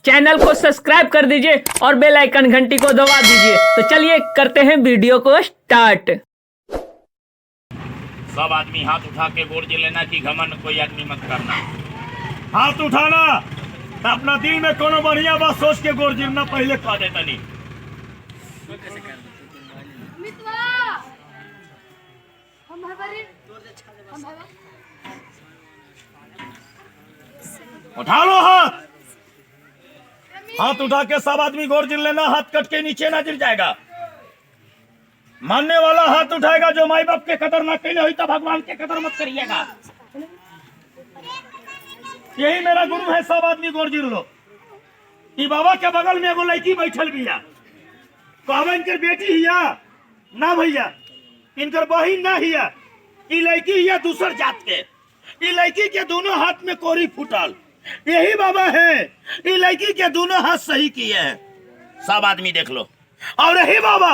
Channel को subscribe कर दीजिए और बेल आइकन घंटी को दबा दीजिए। तो चलिए करते हैं वीडियो को स्टार्ट। सब आदमी हाथ उठा के गोड़ जे लेना कि घमंड कोई आदमी मत करना। हाथ उठाना त अपना दिल में कोनो बढ़िया बात सोच के गोर जिरना पहले कह दे तनी। मितवा हम हमारे हम हवा उठा लो हाथ। हाथ उठा के सब आदमी गोर जिर लेना, हाथ कट के नीचे ना गिर जाएगा। मानने वाला हाथ उठाएगा, जो माई बाप के कदर ना कैले हुई तो भगवान के कदर मत करिएगा। यही मेरा गुरु है। सब आदमी गोर जिर लो। ई बाबा के बगल में एगो लड़की बैठल बिया, कहबे इनकर बेटी हिया ना भैया, इनकर बहिन ना हिया, ई लड़की हिया दूसर जात के। ई लड़की के दोनों हाथ में कोरी फूटल, यही बाबा है। ई लड़की के दोनों हाथ सही किए हैं। सब आदमी देख लो। और यही बाबा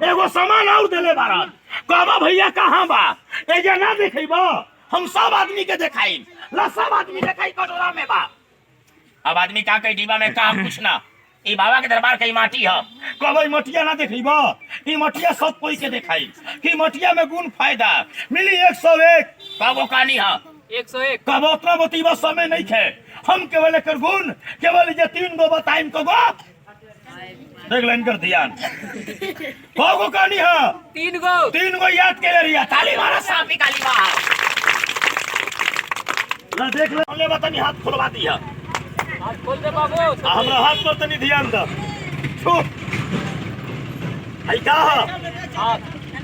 एगो सामान और देले बारन। कहबा भैया कहाँ बा, एजे ना देखेबा, हम सब आदमी के देखाई ला, सब आदमी देखाई कटोरा में बा। अब आदमी का कही डिब्बा में का कुछ ना, ई बाबा के दरबार के ई माटी है। कहबै मटिया ना देखेबा, ई मटिया सब कोई के देखाई कि मटिया में गुण फायदा मिली 101। कबो कहानी है? 101। कहबो उतना बतीबा समय नहीं खे, हम केवल एकर गुण केवल जे 3 गो बताइम को गो देख लेन कर ध्यान। कगो कहानी है? 3 गो। 3 गो याद के ले रिया। ताली मारा सांप निकाली बाहर। ला देख ले, ले बतानी हाथ खोलवा दिया। हाथ खोल दे बाबू। आ हमरा हाथ पर तनी ध्यान द। छू है का है? हाथ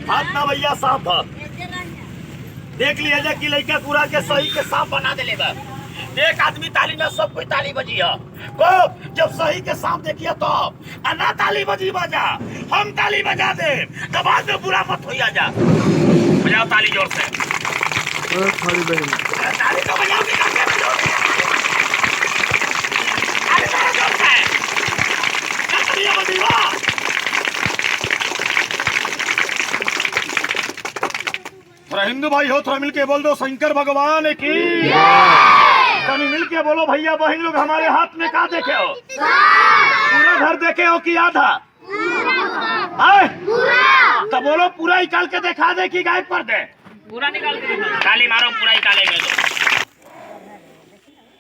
हाथ ना भैया, सांप है। देख लिया जा कि लड़का पूरा के सही के सांप बना देले बा। एक आदमी ताली ना, सब कोई ताली बजी है। कब जब सही के सांप देखिए तो आ ना ताली बजी बजा, हम ताली बजा दे तो बाद में बुरा मत होइया जा। बजाओ ताली जोर से। अरे ताली तो बजाओ कि करके बजाओ। ताली मारो जोर से। क्या करिए बजी वाह। थोड़ा हिंदू भाई हो, थोड़ा मिलके बोल दो शंकर भगवान की। कभी मिलके बोलो भैया बहन लोग, हमारे हाथ में का देखे हो? पूरा घर देखे हो कि आधा? आए? तो बोलो पूरा निकाल के दिखा दे कि गायब कर दे। पूरा निकाल के दिखा। ताली मारो पूरा निकालेंगे तो।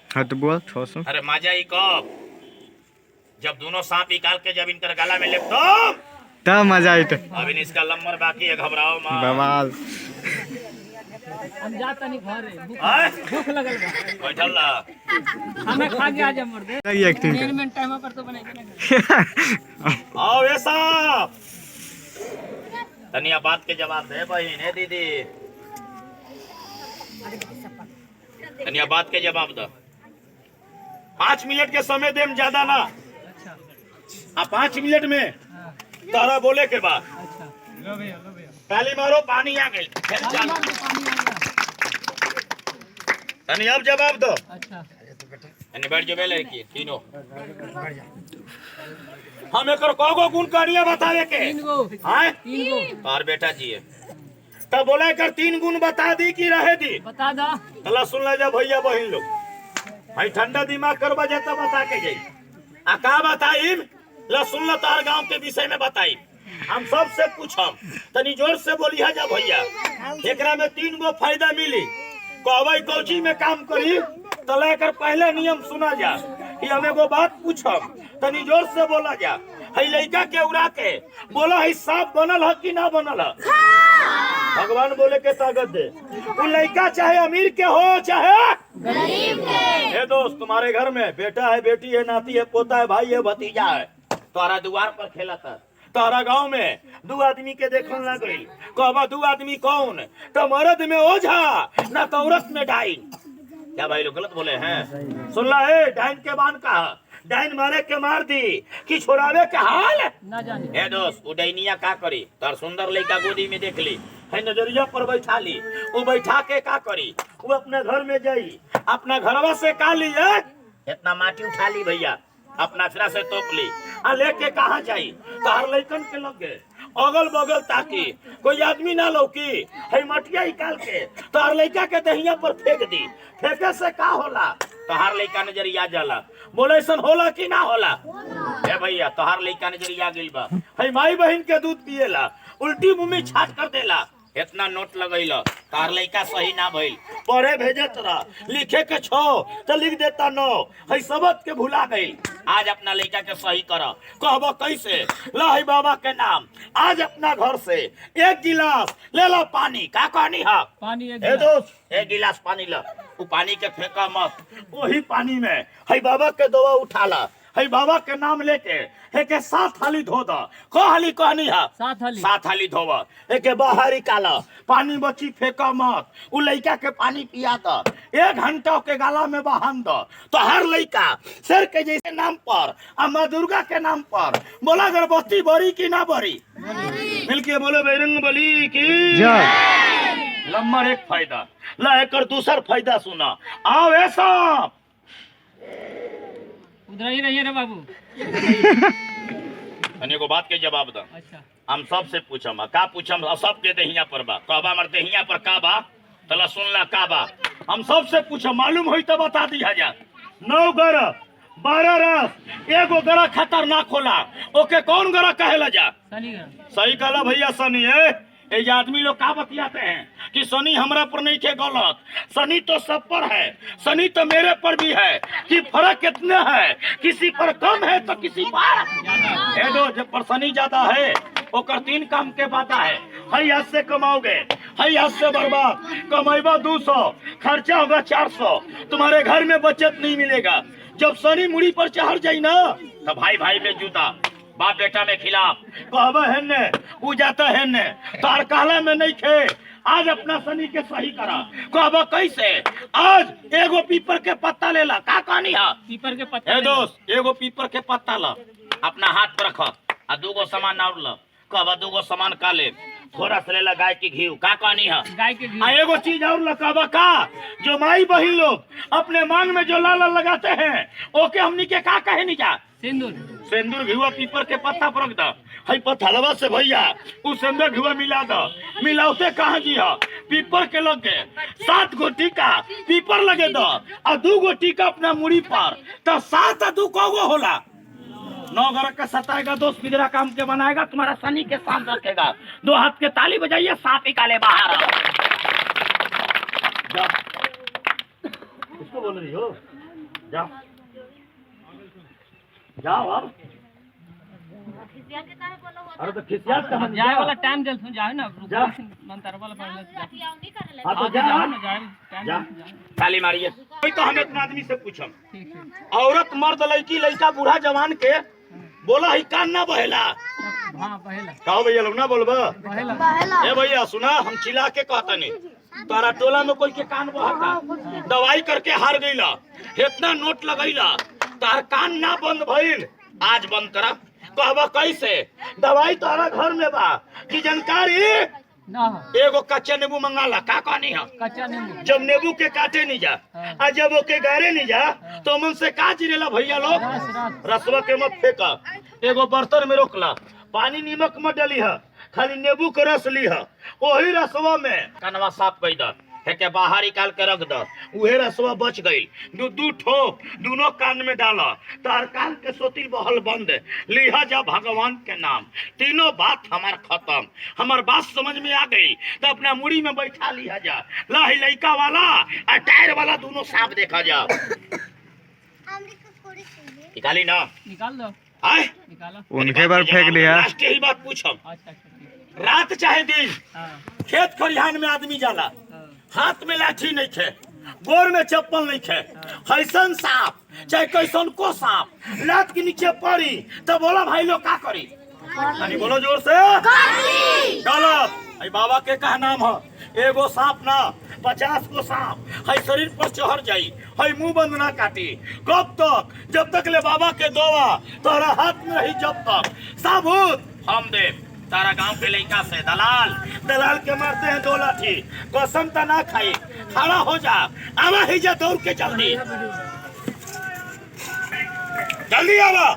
हाँ तो बोल 600। अरे मजा ही कब जब दोनों सांप निकाल के जब इनकर गला में लेपटो तब मजा आई तो। अभी इसका लम्बर बाकी है, घबराओ मां। बवाल। हम जाता नहीं घर है, आए? भूख लगल बा। बैठल रहा। हमें खा के आ जा मर दे। लगी एक्टिंग मेन मेन टाइम पर तो बनाएंगे ना। आओ ये सांप। तनिया बात के जवाब दे बहन है दीदी, तनिया बात के जवाब दो। 5 मिनट के समय देम, ज्यादा ना। अच्छा। आ 5 मिनट में तारा बोले के बाद। अच्छा लो भैया, लो भैया। ताली मारो, पानी आ गई। फिर चल। तनी अब जवाब दो। अच्छा तनी बैठ जो लड़की तीनों। हम एकर कगो गुण कहानियां बतावे के? 3 गो। आए? 3 गो। और बेटा जी है। तब बोला एकर 3 गुण बता दी कि रहे दी? बता दा। तला सुन ले जा भैया बहन लोग, भाई ठंडा दिमाग करवा जाता बता के जाई। आ का बताइम? ला सुन ला, तार गांव के विषय में बताई। हम सबसे पूछम, तनी जोर से बोलिया जा भैया। एकरा में 3 गो फायदा मिली। कहबै कौची में काम करी? तला एकर पहले नियम सुना जा कि हम एगो बात पूछम, तनी जोर से बोला जा। है लड़का के उड़ा के बोला, है सांप बनल है कि ना बनल है? भगवान बोले के ताकत दे। वो लड़का चाहे अमीर के हो चाहे गरीब के। हे दोस्त, तुम्हारे घर में बेटा है, बेटी है, नाती है, पोता है, भाई है, भतीजा है, तोरा दुआर पर खेलता। तारा गांव में 2 आदमी के देखल ना गई। कहबा 2 आदमी कौन? तो मर्द में ओझा ना तो औरत में डाइन। क्या भाई लोग गलत बोले हैं? सुन ला है, डाइन के बान का डाइन मारे के मार दी कि छोड़ावे के हाल ना जाने। हे दोस्त, उ डाइनिया का करी? तार सुंदर लड़का गोदी में देख ली, है नजरिया पर बैठा ली। वो बैठा के का करी? वो अपने घर में जाई, अपना घरवा से का ली है? इतना माटी उठा ली भैया, अपना अचरा से तोप ली। आ लेके कहाँ जाई? तार लइकन के लगे अगल बगल ताकी कोई आदमी ना लौकी, है मटिया निकाल के तोहर लइका के दहिया पर फेंक दी। फेंके से का होला? तोहार लइका नजरिया जाला, बोले ऐसन होला कि ना होला? ए भैया तोहार लइका नजरिया गेल बा, हई माई बहन के दूध पिएला, उल्टी मुंह में छाट कर देला, इतना नोट लगैला, तार लइका सही ना भइल, पढ़े भेजत रहा, लिखे के छो तो लिख देता 9, हई सबक के भुला गइल। आज अपना लइका के सही कर, कहबो कैसे? ला हई बाबा के नाम, आज अपना घर से एक गिलास ले लो पानी। का कहनी हा? पानी एक ए दोस्त, एक गिलास पानी ल, उ पानी के फेंका मत, वही पानी में हई बाबा के दवा उठा ला, हई बाबा के नाम लेके एके 7 हाली धो द। को हाली कहनी हा? 7 हाली। 7 हाली धोव, एके बाहर निकाल, पानी बची फेंका मत, उ लइका के पानी पिया द, 1 घंटा के गाला में बहान द, तो हर लइका शेर के जैसे नाम पर आ माँ दुर्गा के नाम पर बोला अगरबत्ती बरी की ना बरी? मिलके बोलो बजरंग बली की जय। नंबर 1 फायदा ला, एकर दूसर फायदा सुना। आओ ए सांप, उधर ही रहिए रे बाबू। तनी एगो बात के जवाब द। अच्छा हम सबसे पूछम, का पूछम? सबके देहिया पर बा, कहबा हमर देहिया पर का बा? तला सुनला का बा। हम सबसे पूछम, मालूम होई तो बता दिया जा। 9 गरह 12 रस, एगो गरह खतरनाक होला, ओके कौन गरह कहेला जा? शनि ग्रह। सही कहला भैया, शनि। ए आदमी लोग का बतियाते हैं कि शनि हमरा पर नहीं थे गलत, शनि तो सब पर है, शनि तो मेरे पर भी है, कि फर्क कितने है, किसी पर कम है तो किसी पर ए दो, जब पर शनि ज्यादा है ओकर 3 काम के वादा है। हई हाथ से कमाओगे, हई हाथ से बर्बाद, कमाइबा 200, खर्चा होगा 400, तुम्हारे घर में बचत नहीं मिलेगा। जब शनि मुड़ी पर चढ़ जाई ना तो भाई भाई में जुदा, बाप बेटा में खिलाफ, कहबा है ने उ जाता है ने, तार कहला में नहीं खे। आज अपना शनि के सही करा, कहबा कैसे? आज एगो पीपर के पत्ता लेला। का कहनी हा? पीपर के पत्ता। ए दोस्त, एगो पीपर के पत्ता ला, अपना हाथ पर रख, आ 2 सामान और ल। कहबा 2 सामान का ले? थोड़ा से लेला गाय के घी। का कहनी है? गाय के घी। आ एगो चीज और ल, कहबा का? जो माई बहन लोग अपने मांग में जो लाल लगाते हैं ओके हमनी के का कहे नहीं जा? सिंदूर। सिंदूर घिवा पीपर के पत्ता पर रख द, हई पथलवा से भैया उ सिंदूर घिवा मिला द, मिलाउते कहाँ जी हा? पीपर के लग गए 7 गो टीका पीपर लगे द, आ 2 गो टीका अपना मुड़ी पर, तो 7 आ 2 कगो होला? 9 गरह का सताएगा दोस्त, बिगड़ा काम के बनाएगा, तुम्हारा शनि के साथ रखेगा। 2 हाथ के ताली बजाइए, सांप निकाले बाहर। जा, किसको बोल रही हो? जा जाओ अब। अरे तो खिसियात का मन जाए वाला टाइम जल्द जाए ना, जा। मंत्र वाला पढ़ ले। हाँ तो जा, जाए टाइम जा, ताली मारिए। तो हम इतना आदमी से पूछम, ठीक है। औरत मर्द लड़की लड़का बूढ़ा जवान के बोला ही कान ना बहेला? हां बहेला। कहो भैया लोग ना बोलबा? बहेला। ए भैया सुना, हम चिल्ला के कहता नहीं, तारा टोला में कोई के कान बहता, दवाई करके हार गईला, इतना नोट लगैला, तार कान ना बंद भइल, आज बंद करा। कहबा कैसे? दवाई तारा घर में बा कि जानकारी ना। एगो कच्चा नींबू मंगाला। का कहनी है? कच्चा नींबू। जब नींबू के काटे नहीं जा, आ जब ओके गारे नहीं जा, तो मन से का जिरेला भैया लोग? रसवा के मत फेंका, एगो बर्तन में रोकला, पानी नीमक मत डली है, खाली नींबू के रस ली है, वही रसवा में कनवा साफ कर द, हेके बाहर निकाल के रख द, उहे रसवा बच गई, 2 ठोप दोनों कान में डाला, तार कान के सोतिल बहल बंद। लिहा जा भगवान के नाम, तीनों बात हमार खत्म। हमार बात समझ में आ गई तो अपना मुड़ी में बैठा लिहा जा। ला ही लइका वाला और टायर वाला दोनों सांप देखा जा। निकाली ना? निकाल दो। आए निकालो। उनके बार फेंक लिया। लास्ट यही बात पूछम, अच्छा अच्छा, रात चाहे दिन, हां खेत खलिहान में आदमी जाला, हाथ में लाठी नहीं खे, गोर में चप्पल नहीं खे, कैसन सांप चाहे कैसन को सांप लात के नीचे पड़ी तो बोला भाई लोग का करी? नहीं बोलो जोर से। गलत। अरे बाबा के का नाम है? एगो सांप ना 50 गो सांप है शरीर पर चढ़ जाई, है मुंह बंद ना काटी कब तक? जब तक ले बाबा के दोवा तोरा हाथ में रही, जब तक साबुत हम दे। तारा गांव के लड़का से दलाल दलाल के मारते हैं 2 लाठी, कसम त ना खाई, खड़ा हो जा, आवा ही जा दौड़ के, जल्दी जल्दी आवा।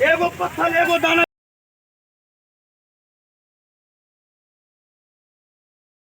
एगो पत्थर एगो दाना।